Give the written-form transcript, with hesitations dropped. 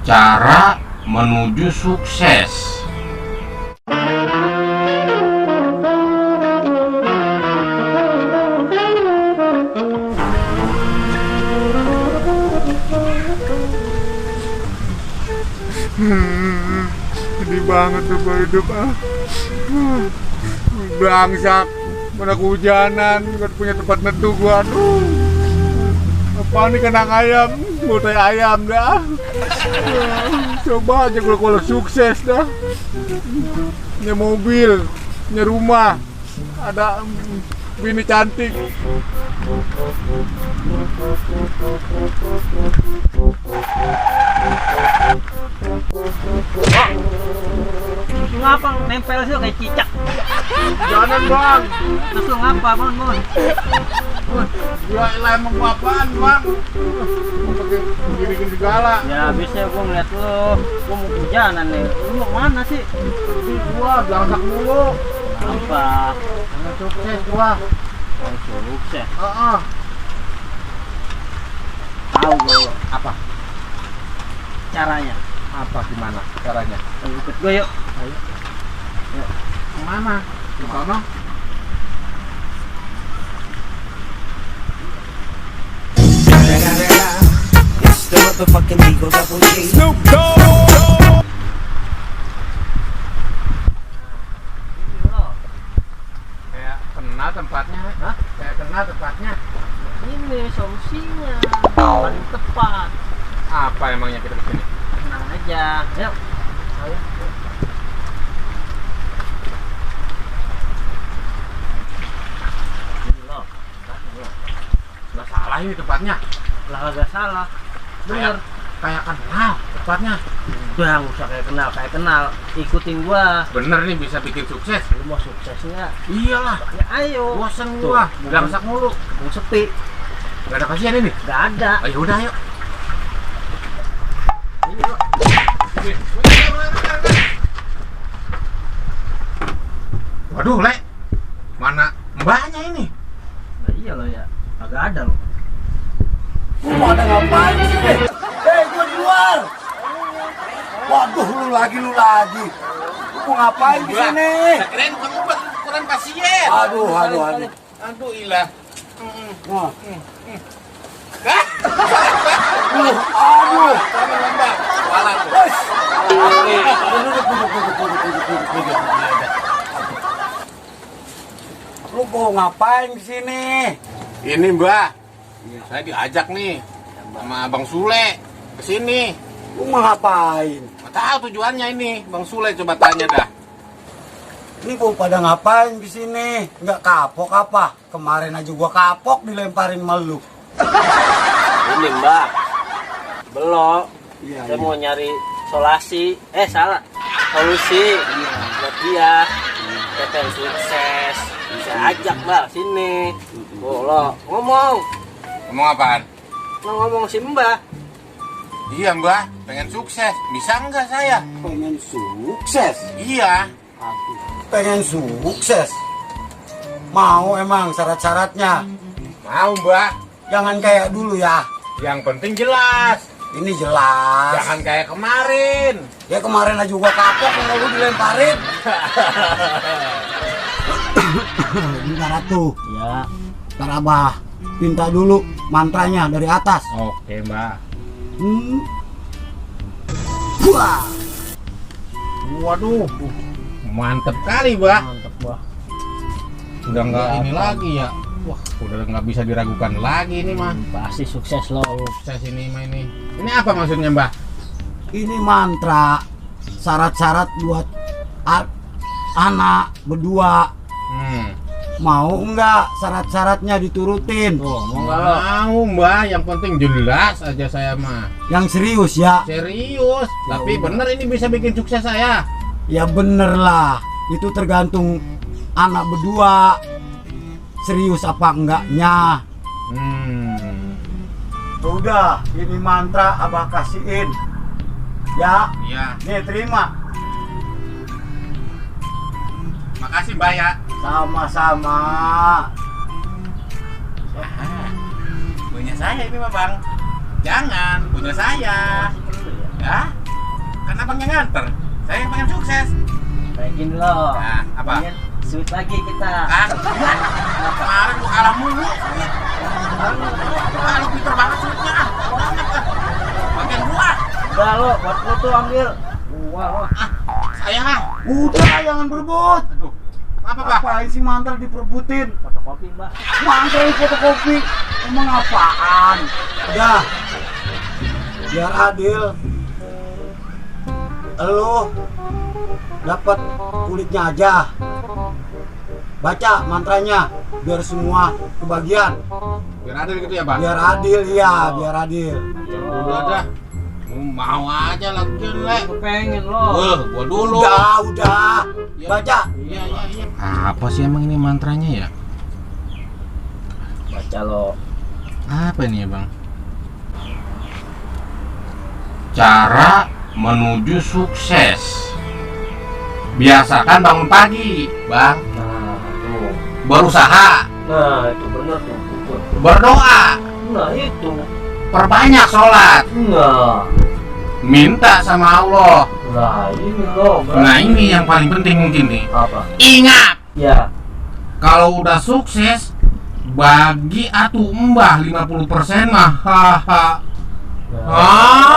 Cara menuju sukses. Sedih banget tuh gue hidup Bangsak, mana kehujanan, gak punya tempat neduh gua. Aduh, apa nih kandang ayam, mulai ayam dah. Coba aja kalau sukses dah. Punya mobil, punya rumah, ada bini cantik. Ngapa nempel sih kayak cicak? Jangan bang, Terus lu ngapa, Mon? ya elah emang gua apaan bang? Mau pakai gini-gini segala. Ya biasanya gua ngeliat lu mau hujanan nih. Lu mau kemana sih? Gua belangsak mulu. Apa? Jangan sukses gua. Oh, sukses. Tahu gua Apa? caranya. Apa gimana caranya? Ikut gua yuk. Ayo. Ya. Kemana? Di sana? It's the motherfucking Eagle Double G. Kayak kenal tempatnya. Hah? Kayak kenal tempatnya. Ini solusinya. Paling tepat. Apa emangnya kita kesini? Tenang aja. Yuk. Ayo. Ini lo. Nggak salah ini tempatnya. Lah kagak salah. Bener. Kayak kenal tempatnya. Udah nggak usah kayak kenal. Ikutin gua. Bener nih bisa bikin sukses. Lu mau sukses nggak? Iyalah. Ya ayo. Bosen Tuh, gua. bukan- Belangsak mulu. Kebun sepi. Gak ada kasihan ini. Gak ada. Ayo udah ayo. Ini lo. Waduh, Le. Mana mbaknya ini? Nah, iya lo ya. Kagak ada lo. Lu pada ngapain sih? Hei, gua di luar. Waduh, lu lagi. Lu mau ngapain di sini? Keren kamu ukuran pasien. Aduh. Aduh, ilah. Wah. Hah? Aduh. Kamu lembab. Walah tuh. Wes. Lu mau ngapain di sini? Ini Mbak, saya diajak nih sama Bang Sule ke sini. Lu mau ngapain? Nggak tahu tujuannya ini, Bang Sule coba tanya dah. Ini mau pada ngapain di sini? Nggak kapok apa? Kemarin aja gua kapok dilemparin malu. Ini mbak. Belum. Iya, Saya mau nyari solusi. Solusi. Buat dia. Kita pengen sukses. Bisa ajak mbak sini. Lo ngomong. Ngomong apaan? Lo ngomong si mbak. Iya Mbak, pengen sukses. Bisa nggak saya? Pengen sukses. Iya. Pengen sukses. Mau emang syarat-syaratnya. Mau Mbak. Jangan kayak dulu ya. Yang penting jelas. Ini jelas. Jangan kayak kemarin. Ya kemarin aja gua kapok kalau lu dilemparin. Bentar tuh. Ya. Ntar Abah minta dulu mantranya dari atas. Oke Mbak. Wah. Waduh, mantep kali Mbak. Mantap mbak. Udah nggak Iya, ini apa? lagi ya. Wah, udah nggak bisa diragukan lagi ini mah. Pasti sukses lo. Sukses ini mah ini. Ini apa maksudnya Mbak? Ini mantra syarat-syarat buat anak berdua. Mau nggak syarat-syaratnya diturutin? Tuh, mau nggak lo? Mau Mbak, yang penting jelas aja saya mah. Yang serius ya? Serius, tapi bener ini bisa bikin sukses saya. Ya bener lah. Itu tergantung anak berdua. Serius apa enggaknya. Udah, ini mantra Abah kasihin. Ya, Iya. nih terima. Makasih Mbak ya. Sama-sama. Punya saya ini mah Bang. Jangan, punya saya. Ya. abang yang nganter. Saya yang pengen sukses. Kayak gini loh. Nah, apa? Pengen sweet lagi kita. Ah, kemarin lu kalah mulu. Lu pinter banget sulitnya. Bagian gua. Udah lo, buat lo tuh ambil. Wah lo. Saya. Udah, jangan berebut. Aduh. Apa, Pak? Apa isi mantel diperebutin? Fotokopi mbak. Mantel fotokopi. Emang apaan? Udah. Biar adil. Lu dapat kulitnya aja. Baca mantranya biar semua kebagian. Biar adil gitu ya, Bang? Biar adil ya, biar adil. Udah dah. Mau aja lagian, Le. Gue pengen lo. Gua dulu. Udah. Baca. Iya. Apa sih emang ini mantranya ya? Baca lo. Apa ini ya, Bang? Cara menuju sukses. Biasakan bangun pagi, Bang. Nah tuh. Berusaha, Nah itu bener tuh. berdoa, Nah itu. perbanyak sholat, Nah. minta sama Allah. Nah ini lo. Nah ini yang paling penting mungkin nih. Apa? Ingat, Ya. kalau udah sukses, bagi atuh mbah 50% mah. Haha. Nah.